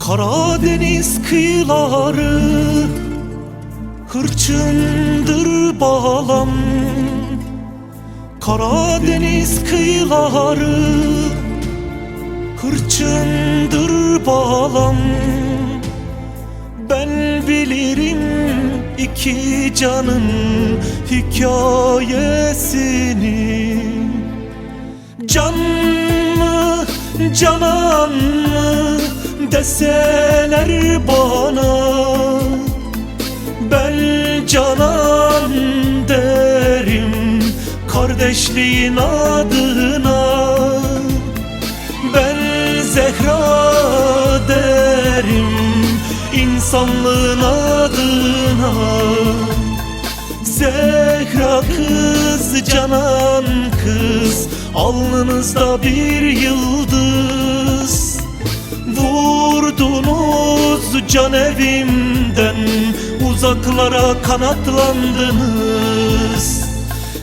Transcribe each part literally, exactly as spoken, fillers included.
Karadeniz kıyıları hırçındır bağlam. Karadeniz kıyıları hırçındır bağlam. Ben bilirim iki canın hikayesini. Can mı, canan mı deseler bana, ben canan derim kardeşliğin adına. Ben Zehra derim insanlığın adına. Zehra kız, canan kız, alnınızda bir yıldız. Vurdunuz can evimden, uzaklara kanatlandınız.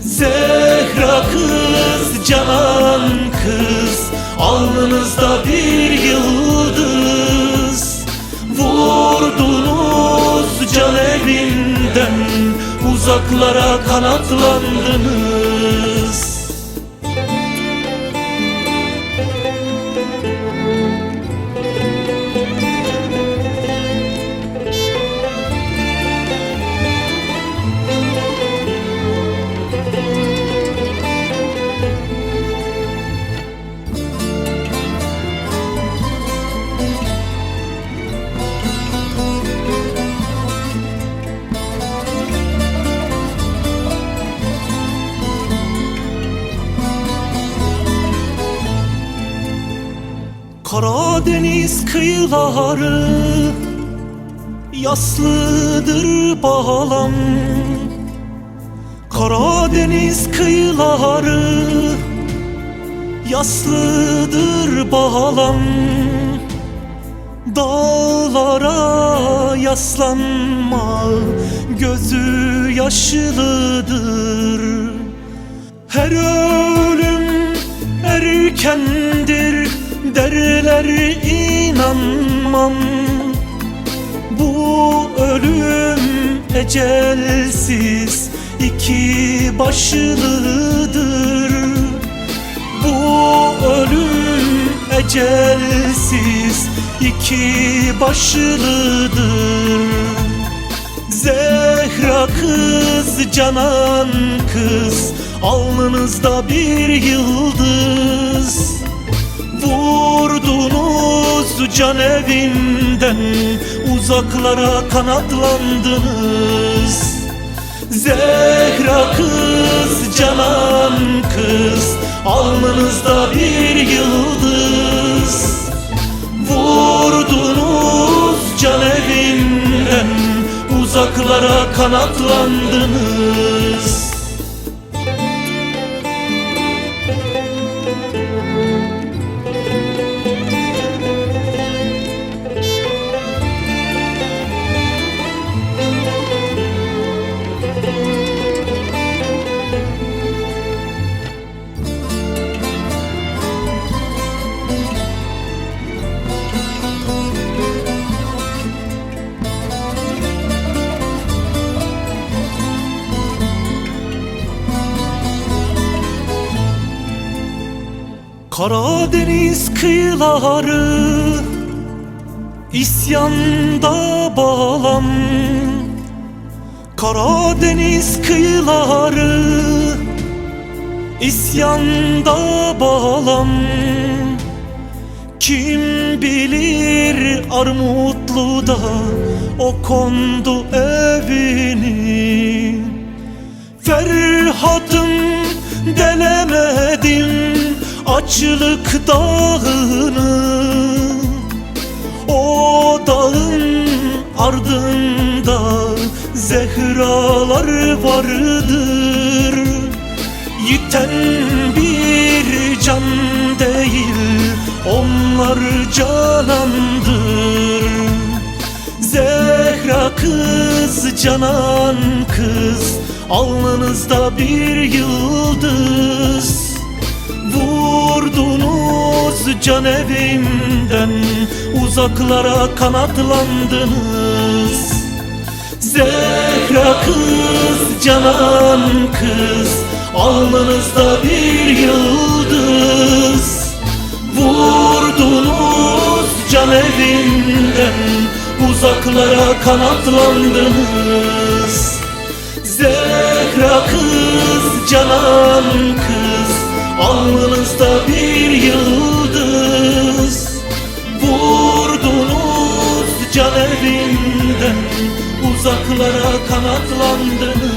Zehra kız, canan kız, alnınızda bir yıldız. Vurdunuz can evinden, uzaklara kanatlandınız. Karadeniz kıyıları yaslıdır bağlam. Karadeniz kıyıları yaslıdır bağlam. Dağlara yaslanma gözü yaşlıdır. Her ölüm erkendir derler, inanmam. Bu ölüm ecelsiz iki başlıdır. Bu ölüm ecelsiz iki başlıdır. Zehra kız, canan kız, alnınızda bir yıldız. Vurdunuz can evinden, uzaklara kanatlandınız. Zehra kız, canan kız, alnınızda bir yıldız. Vurdunuz can evinden, uzaklara kanatlandınız. Karadeniz kıyıları isyanda bağlam. Karadeniz kıyıları isyanda bağlam. Kim bilir Armutlu'da o kondu evini. Ferhat'ım, delemedim açlık dağını. O dağın ardında zehralar vardır. Yiten bir can değil, onlar canandır. Zehra kız, canan kız, alnınızda bir yıldız. Vurdunuz can evimden, Uzaklara kanatlandınız. Zehra kız, canan kız, alnınızda bir yıldız. Vurdunuz can evinden, uzaklara kanatlandınız. Zehra kız, canan kız, alnınızda bir yıldız. Vurdunuz can evinden, uzaklara kanatlandınız.